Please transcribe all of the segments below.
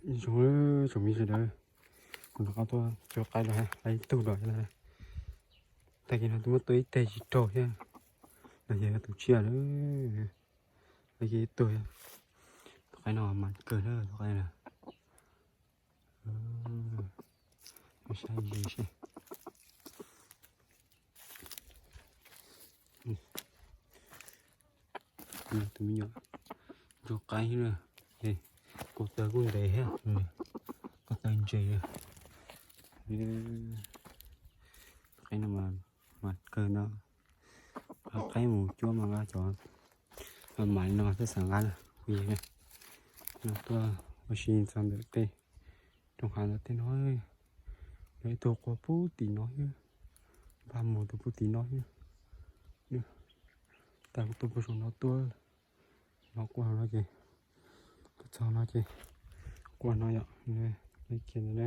Nyob zoo tsoom me sawv daws, kuv rov qab tuaj cua qaib los hais ib tug dua na. Tag kis no twb muab tua ib teg tsis raug thiab, los yog tus tsiaj na. Tag kis ib tug, tus qaib no mas kawg na, tus qaib na. Saib ntses seb. Tus me nyuam ntsuag qaib na, ko taw kuj ntev thiab, ko taw ntses. Qaib no mas kawg no, qaib mus cuab mas nqa cov maiv no thiaj xav nqa na. Kuv yog no tuaj ua si txog ntawm tej roob hav ntawm tej no, lawv ib tug qua pub tim no xwb, npaj mus tus pub tim no xwb. Tag kuv tuaj pub saum no tuaj, no qua no ces, tuaj txog no ces qua no yom, li kiag ntawd na.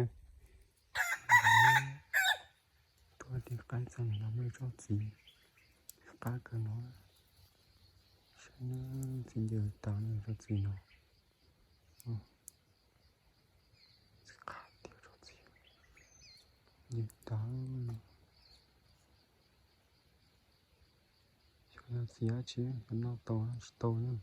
Tuaj tig qaib txog no muaj tsob txiv qab kawg no, saib txiv ncaws tas tsob txiv no. Txiv qab tiag tsob txiv ncaws tas. Xyov yog txiv dab tsi, xyov noj tau tsis tau na.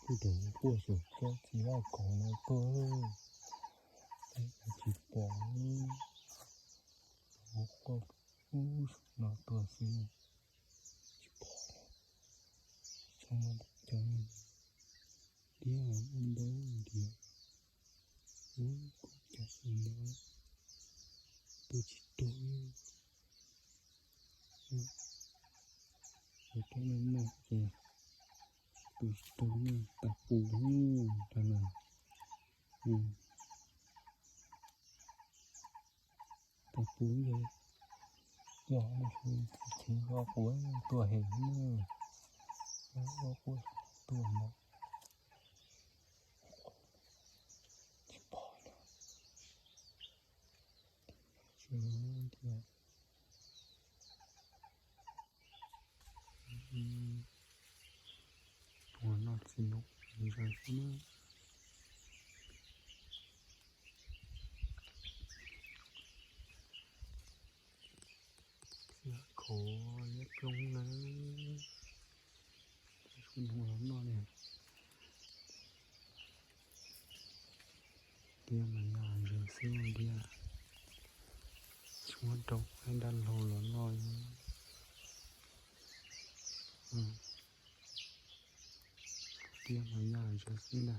Kuj rov quaj saum tsob txiv vaj kaum no tuaj, tsis pom, rov quaj ub saum no tuaj xwb, tsis pom, tsis tshua muaj cov diab ntau ntiav, ub kuj cov ntawd tuaj tsis tuaj. Cov no ces tus tsis tau ne, tas pus ne, rau no. Tas pus yog, yog tsis chev zov quav tuaj hem ne, zov quav tuaj no. Tsis pom na. Tsis tias ua noj txiv no zaws xwb na. Txiv khov liab ploog na. Txiv no los noj li. Tiab mas yog zaws xwb tiag. Tsis muab rau qaib dab laug los noj. Tiab mas yog zaws xwb na.